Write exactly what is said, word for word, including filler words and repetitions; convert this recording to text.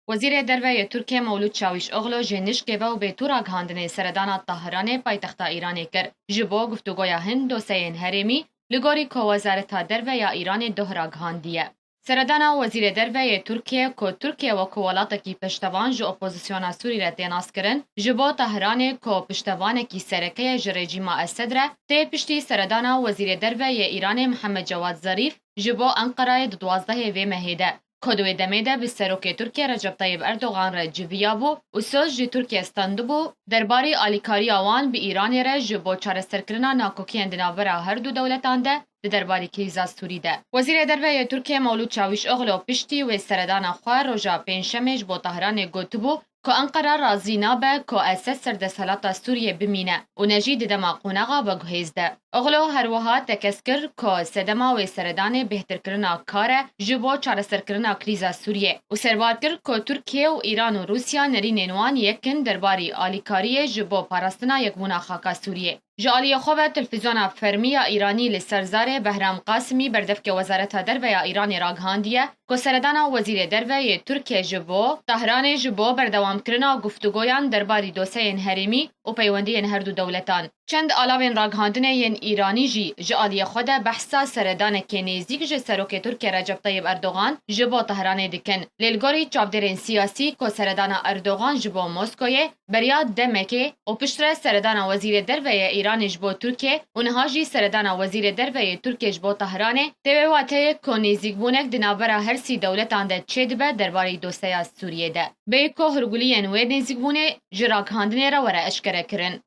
Wezîrê Derve yê Tirkiye Mewlûd Çawîşoglu ji Nişkê ve û bêtû ragihandinê seredana Tahranê paytexta Îranê kir. Ji bo guftûgoya hin dosyeyên herêmî, li gorî ku Wezareta Derve ya Îranê doh ragihandiye. Seredana Wezîrê Derve yê Tirkiye ku Tirkiye wekû welatekî piştevan ji opozisyona Sûrî re tê naskirin, ji bo Tahranê ku piştevanekî sereke ye ji rejîma Esed re, tê piştî seredana Wezîrê Derve yê Îranê Mihemed Cewad Zarîf ji bo Enqerayê di duwazdehê vê mehê de, ku di wê demê de bi Serokê Tirkiye Recep Tayyip Erdogan re civiya bû û soz ji Tirkiye standibû derbarî alîkariya wan bi Îranê re ji bo çareserkirina nakokiyên di navbera her du dewletan de di derbarî krîza Sûrî de. Wezîrê Derve yê Tirkiye Mewlûd Çawîşoglu piştî wê seredana xwe roja Pêncşemê ji bo Tahranê gotibû, ku Enqera razî nabe ku Esed ser desthelata Sûriyê bimîne û ne jî di dema qonaxa veguhêz de. Oglu her wiha tekez kir ku sedema wê seredanê bêhtirkirina kar e ji bo çareserkirina krîza Sûriyê û serbar kir ku Tirkiye û Îran û Rûsya nerînên wan yek in derbarî alîkariyê ji bo parastina yekbûna xaka Sûriyê. Ji aliyê xwe ve Televîzyona Fermî ya Îranî li ser zarê Behram Qasimî berdevkê Wezareta Derve ya Îranê ragihandiye ku seredana Wezîrê Derve yê Tirkiye ji bo Tahranê ji bo berdewamkirina guftûgoyan derbarî dosyeyên herêmî û peywendiyên her du dewletan. Çend alavên ragihandinê yên Îranî jî ji aliyê xwe de behsa seredanekê nêzîk ji Serokê Tirkiye Recep Tayyip Erdogan ji bo Tahranê dikin. Lê li gorî çavdêrên siyasî ku seredana Erdogan ji bo Moskoyê beriya demekê û piştre seredana Wezîrê Derve yê Îranê ji bo Tirkiye û niha jî seredana Wezîrê Derve yê Tirkiye ji bo Tahranê tê wê wateyê ku nêzîkbûnek di navbera her sî dewletan de çêdibe derbarî dosyeya Sûriyê de. Bêyî ku hûrguliyên wê nêzîkbûnê ji ragihandinê re were eşkerekirin.